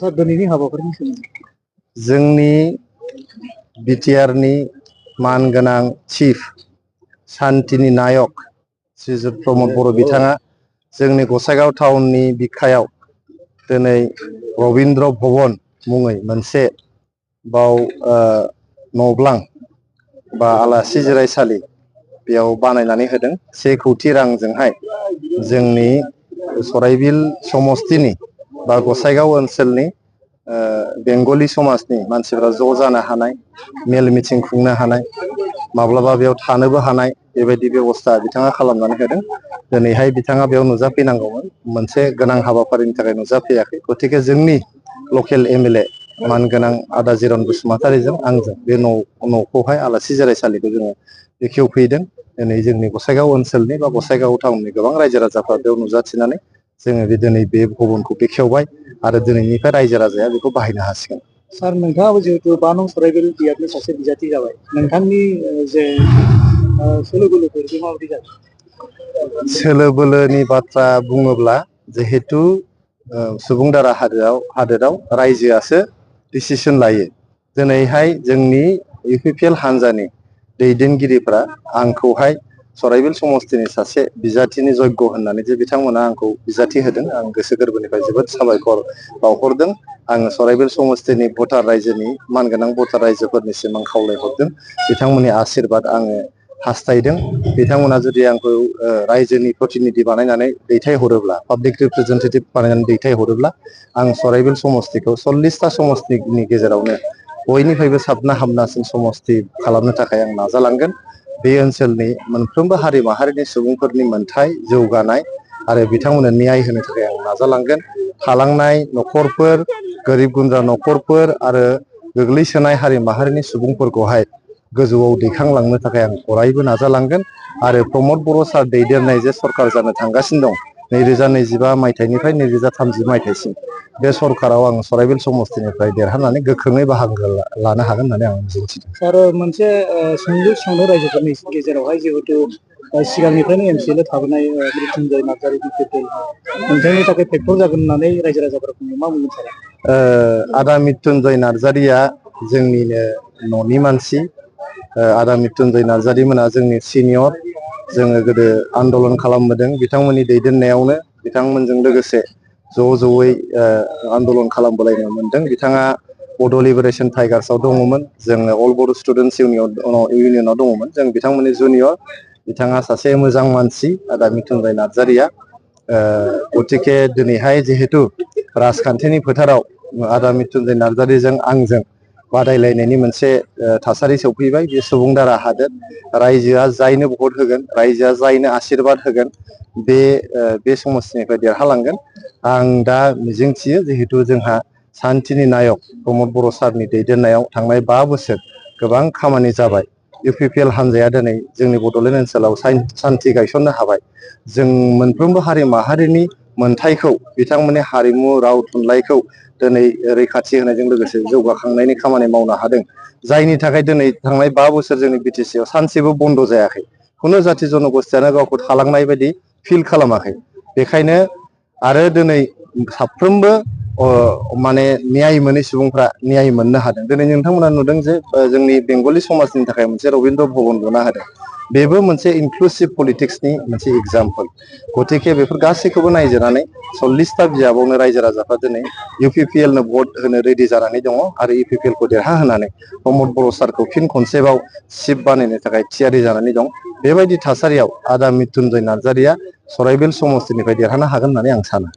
सार दिनैनि हाबाफारिनि सोमोन्दै जोंनि बिटिआरनि मानगोनां चिफ सान्थिनि नायक श्रीजुत प्रमद बर' बिथाङा जोंनि गसाइगाव टाउननि बिखायाव दिनै रबीन्द्र भवन मुङै मोनसे बाव न'ब्लां बा आलासि जिरायसालि बेयाव बानायनानै होदों 1 कौटि रांजोंहाय जोंनि सराइबिल समस्तिनि बा गसाइगाव ओनसोलनि बेंगलि समाजनि मानसिफोरा ज' जानो हानाय मेल मिटिं खुंनो हानाय माब्लाबा बेयाव थानोबो हानाय बेबायदि बेबस्था बिथाङा खालामनानै होदों। दिनैहाय बिथाङा बेयाव नुजाफैनांगौमोन मोनसे गोनां हाबाफारिनि थाखाय नुजाफैयाखै गतिके जोंनि लकेल एमएलए मानगोनां आदा जिरन बसुमतारीजों आंजों बे न'खौहाय आलासि जिरायसालिखौ जोङो बेखेवफैदों। दिनै जोंनि गसाइगाव ओनसोलनि बा गसाइगाव टाउननि गोबां रायजो राजाफ्रा बेयाव नुजाथिनानै जोङो दिनै बे भबनखौ बेखेवबाय आरो दिनैनिफ्राय रायजो राजाया बेखौ बाहायनो हासिगोन। सार नोंथाङाबो जिहेतु 5 नं सराइबिल बियादनि सासे बिजाथि जाबाय नोंथांनि जे सोलो बोलोफोर बे माबायदि जागोन? सोलो बोलोनि बाथ्रा बुङोब्ला जिहेतु सुबुं दारा हादोराव रायजोआसो डिसिसन लायो। दिनैहाय जोंनि इउपिपिएल हान्जानि दैदेनगिरिफ्रा आंखौहाय सराइबिल समस्तिनि सासे बिजाथिनि जग्य होननानै जे बिथांमोना आंखौ बिजाथि होदों आं गोसो गोरबोनिफ्राय जोबोद साबायखर बावहरदों। आङो सराइबिल समस्तिनि भटार रायजोनि मानगोनां भटार रायजोफोरनिसिम आं खावलायहरदों बिथांमोननि आशीर्बाद आङो हास्थायदों। बिथांमोना जुदि आंखौ रायजोनि प्रतिनिधि बानायनानै दैथायहरोब्ला पाब्लिक रिप्रेजेन्टेटिभ बानायनानै दैथायहरोब्ला आं सराइबिल समस्तिखौ 40टा समस्तिनि गेजेरावनो बयनिफ्रायबो साबना हामनासिन समस्ति खालामनो थाखाय आं नाजालांगोन। बे ओनसोलनि मोनफ्रोमबो हारि माहारिनि सुबुंफोरनि मोनथाय जौगानाय आरो बिथांमोननो न्याय होनो थाखाय आं नाजालांगोन। थालांनाय न'खरफोर गोरिब गुन्द्रा न'खरफोर आरो गोग्लैसोनाय हारि माहारिनि सुबुंफोरखौहाय गोजौआव दैखांलांनो थाखाय आं अरायबो नाजालांगोन आरो प्रमद बर' सार दैदेननाय जे सरकार जानो थांगासिनो दं 2025 मायथाइनिफ्राय 2030 मायथाइसिम बे सरकाराव आं सराइबिल समस्तिनिफ्राय देरहानानै गोख्रोङै बाहागो लानो हागोन होननानै आं मिजिंथिदों। सार मोनसे सोंलु सोंनो रायजोफोरनि गेजेरावहाय जिहेतु सिगांनिफ्रायनो एमसिएल थाबोनाय मृत्युंजय नार्जारि नोंथांनि थाखाय फेक्टर जागोन होननानै रायजो राजाफोरा बुङो मा बुंगोन सार? आदा मृत्युंजय नार्जारिया जोंनिनो न'नि मानसि। आदा मृत्युंजय नार्जारि मोना जोंनि सिनियर जोङो गोदो आन्दलन खालामबोदों बिथांमोननि दैदेननायावनो बिथांमोनजों लोगोसे ज'यै आन्दलन खालामबोलायनो मोनदों। बिथाङा बड' लिबारेसन टाइगार्सआव दङमोन जोङो अल बर' स्टुडेन्टस इउनियनाव दङमोन जों बिथांमोननि जुनियर बिथाङा सासे मोजां मानसि आदा मृत्युंजय नार्जारिया। गतिके दिनैहाय जिहेतु राजखान्थिनि फोथाराव आदा मृत्युंजय नार्जारिजों आंजों बादायलायनायनि मोनसे थासारि सौफैबाय। बे सुबुं दारा हादोर रायजोआ जायनो भट होगोन रायजोआ जायनो आशीर्बाद होगोन बे समस्तिनिफ्राय देरहालांगोन। आं दा मिजिंथियो जिहेतु जोंहा सान्थिनि नायक प्रमद बर' सारनि दैदेननायाव थांनाय 5 बोसोर गोबां खामानि जाबाय। इउपिपिएल हान्जाया दिनै जोंनि बड'लेण्ड ओनसोलाव सान्थि गायसननो हाबाय। जों मोनफ्रोमबो हारि माहारिनि मोनथायखौ बिथांमोननि हारिमु राव थुनलाइखौ दिनै रैखाथि होनायजों लोगोसे जौगाखांनायनि खामानि मावनो हादों। जायनि थाखाय दिनै थांनाय 5 बोसोर जोंनि बिटिसिआव सानसेबो बन्द जायाखै। खुनु जाथि जनगोष्ठीयानो गावखौ थालांनाय बायदि फिल खालामाखै। बेखायनो आरो दिनै साफ्रोमबो माने न्याय मोनै सुबुंफ्रा न्याय मोननो हादों। दिनै नोंथांमोना नुदों जे जोंनि बेंगलि समाजनि थाखाय मोनसे रबीन्द्र भवन लुना होदों। बेबो मोनसे इनक्लुसिभ पलिटिक्सनि मोनसे एग्जाम्पल। गतिके बेफोर गासैखौबो नायजोबनानै 40टा बिजाबावनो रायजो राजाफ्रा दिनै इउपिपिएलनो भट होनो रेडि जानानै दङ आरो इउपिपिएलखौ देरहाहोनानै प्रमद बर' सारखौ फिन खनसेबाव चिफ बानायनो थाखाय थियारि जानानै दं। बेबायदि थासारियाव आदा मृत्युंजय नार्जारिया सराइबिल समस्तिनिफ्राय देरहानो हागोन होननानै आं सानो।